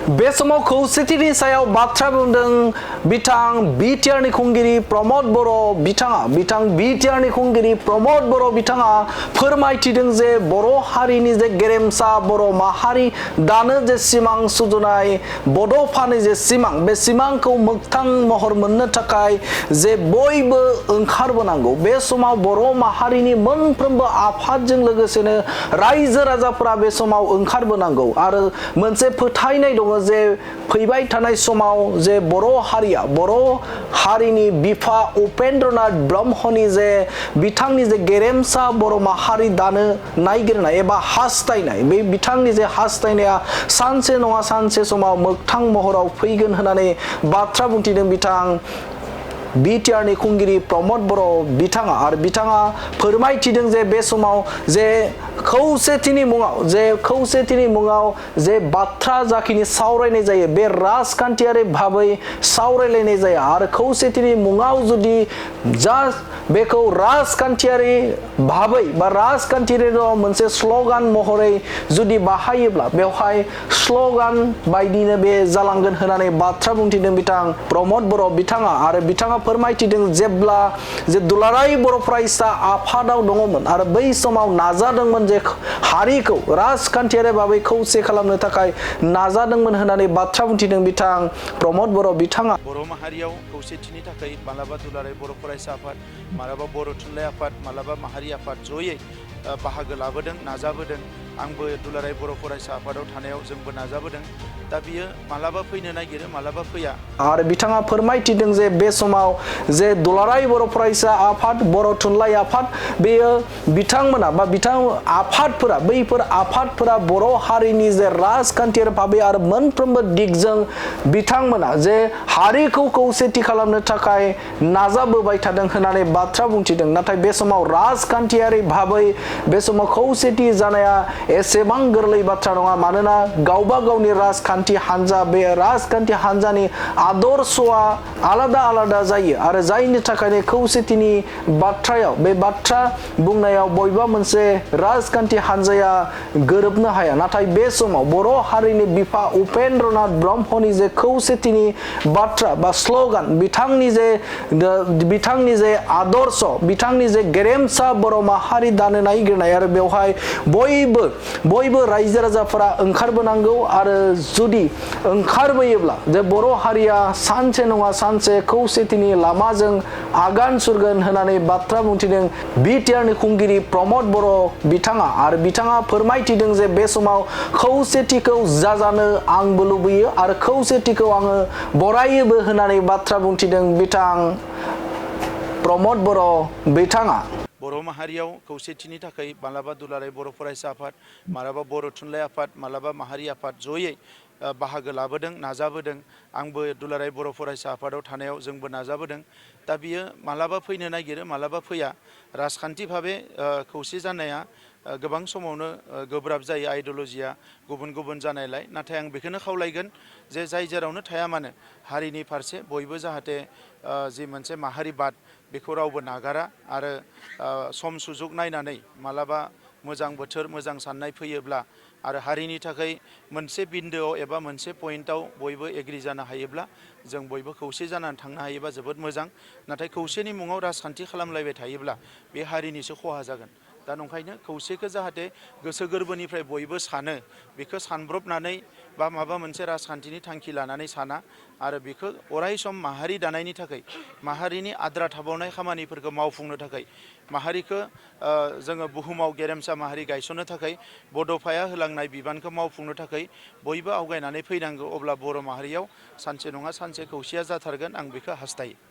बे समाव खौसेथिनि सायाव बाथ्रा बुंदों बिथां बिटिआरनि खुंगिरि प्रमद बर' बिथां बिटिआरनि खुंगिरि प्रमद बर' बिथाङा फोरमायथिदों जे बर' हारिनि जे गेरेमसा बर' माहारि दानो जे सिमां सुजुनाय बड'फानि जे सिमां बे सिमांखौ मोगथां महर मोननो थाखाय जे बयबो ओंखारबोनांगौ। बे समाव बर' माहारिनि मोनफ्रोमबो आफादजों लोगोसेनो रायजो राजाफोरा बे समाव ओंखारबोनांगौ आरो मोनसे फोथायनाय दङ जे फैबाय थानाय समाव जे बर' हारिनि बिफा उपेन्द्रनाथ ब्रह्मनि जे बिथांनि जे गेरेमसा बर' माहारि दानो नागिरनाय एबा हास्थायनाय बे बिथांनि जे हास्थायनाया सानसे नङा सानसे समाव मोगथां महराव फैगोन होननानै बाथ्रा बुंथिदों बिथां बिटिआरनि खुंगिरि प्रमद बर' बिथाङा आरो बिथाङा फोरमायथिदों जे बे समाव जे खौसेथिनि मुङाव जे बाथ्रा जाखिनि सावरायनाय जायो बे राजखान्थियारि भाबै सावरायलायनाय जाया आरो खौसेथिनि मुङाव जुदि बेखौ राजखान्थियारि भाबै बा राजखान्थियारि मोनसे स्ल'गान महरै जुदि बाहायोब्ला बेवहाय स्ल'गान बायदिनो बे जालांगोन होननानै बाथ्रा बुंथिदों बिथां प्रमद बर' बिथाङा आरो बिथाङा फोरमायथिदों जेब्ला जे दुलाराय बर' फरायसा आफादाव दङमोन आरो बै समाव नाजादोंमोन जे हारिखौ राजखान्थियारि भाबै खौसे खालामनो थाखाय नाजादोंमोन होननानै बाथ्रा बुंथिदों बिथां प्रमद बर' बिथाङा। बर' माहारियाव खौसेथिनि थाखाय मालाबा दुलाराय बर' फरायसा आफाद, मालाबा बर' थुनलाइ आफाद, मालाबा माहारि आफाद जयै बाहागो लाबोदों, नाजाबोदों। आंबो दुलाराय बर' फरायसा आफादाव थानायाव जोंबो नाजाबोदों। दा बियो मालाबा फैनो नागिरो मालाबा फैया। आरो बिथाङा फोरमायथिदों जे बे समाव जे दुलाराय बर' फरायसा आफाद, बर' थुनलाइ आफाद बेयो बिथांमोना बा आफादफोरा बैफोर आफादफोरा बर' हारिनि जे राजखान्थियारि भाबै आरो मोनफ्रोमबो दिगजों बिथांमोना जे हारिखौ खौसेथि खालामनो थाखाय नाजाबोबाय थादों होननानै बाथ्रा बुंथिदों। नाथाय बे समाव राजखान्थियारि भाबै बे समाव खौसेथि जानाया एसेबां गोरलै बाथ्रा नङा मानोना गावबा गावनि राजखान्थि हान्जा बे राजखान्थि हान्जानि आदर्शआ आलादा आलादा जायो आरो जायनि थाखायनो खौसेथिनि बाथ्रायाव बे बाथ्रा बुंनायाव बबेबा मोनसे राजखान्थि हान्जाया गोरोबनो हाया। नाथाय बे समाव बर' हारिनि बिफा उपेन्द्रनाथ ब्रह्मनि जे खौसेथिनि बाथ्रा बा स्ल'गान बिथांनि जे आदर्श बिथांनि जे गेरेमसा बर' माहारि दानो नागिरनाय आरो बेवहाय बयबो रायजो राजाफोरा ओंखारबोनांगौ आरो जुदि ओंखारबोयोब्ला जे बर' हारिया सानसे नङा सानसे खौसेथिनि लामाजों आगान सुरगोन होननानै बाथ्रा बुंथिदों बिटिआरनि खुंगिरि प्रमद बर' बिथाङा आरो बिथाङा फोरमायथिदों जे बे समाव खौसेथिखौ जाजानो आंबो लुबैयो आरो खौसेथिखौ आङो बरायोबो होननानै बाथ्रा बुंथिदों बिथां प्रमद बर' बिथाङा। बर' माहारियाव खौसेथिनि थाखाय मालाबा दुलाराय बर' फरायसा आफाद, मालाबा बर' थुनलाइ आफाद, मालाबा माहारि आफाद जयै बाहागो लाबोदों, नाजाबोदों। आंबो दुलाराय बर' फरायसा आफादाव थानायाव जोंबो नाजाबोदों। दा बियो मालाबा फैनो नागिरो मालाबा फैया। राजखान्थि भाबै खौसे जानाया गोबां समावनो गोब्राब जायो, आइडिय'लजिया गुबुन गुबुन जानायलाय। नाथाय आं बेखौनो खावलायगोन जे जाय जेरावनो थाया मानो हारिनि फारसे बयबो जाहाथे जि मोनसे माहारिबाद बेखौ रावबो नागारा आरो सम सुजुग नायनानै मालाबा मोजां बोथोर मोजां साननाय फैयोब्ला आरो हारिनि थाखाय मोनसे बिन्दोआव एबा मोनसे पइन्टआव बयबो एग्रि जानो हायोब्ला जों बयबो खौसे जानानै थांनो हायोबा जोबोद मोजां। नाथाय खौसेनि मुङाव राजखान्थि खालामलायबाय थायोब्ला बे हारिनिसो खहा जागोन। दा नंखायनो खौसेखौ जाहाथे गोसो गोरबोनिफ्राय बयबो सानो, बेखौ सानब्रबनानै बा माबा मोनसे राजखान्थिनि थांखि लानानै साना आरो बेखौ अराय सम माहारि दानायनि थाखाय माहारिनि आद्रा थाबावनाय खामानिफोरखौ मावफुंनो थाखाय माहारिखौ जोङो बुहुमाव गेरेमसा माहारि गायसननो थाखाय बड'फाया होलांनाय बिबानखौ मावफुंनो थाखाय बयबो आवगायनानै फैनांगौ। अब्ला बर' माहारियाव सानसे नङा सानसे खौसेया जाथारगोन, आं बेखौ हास्थायो।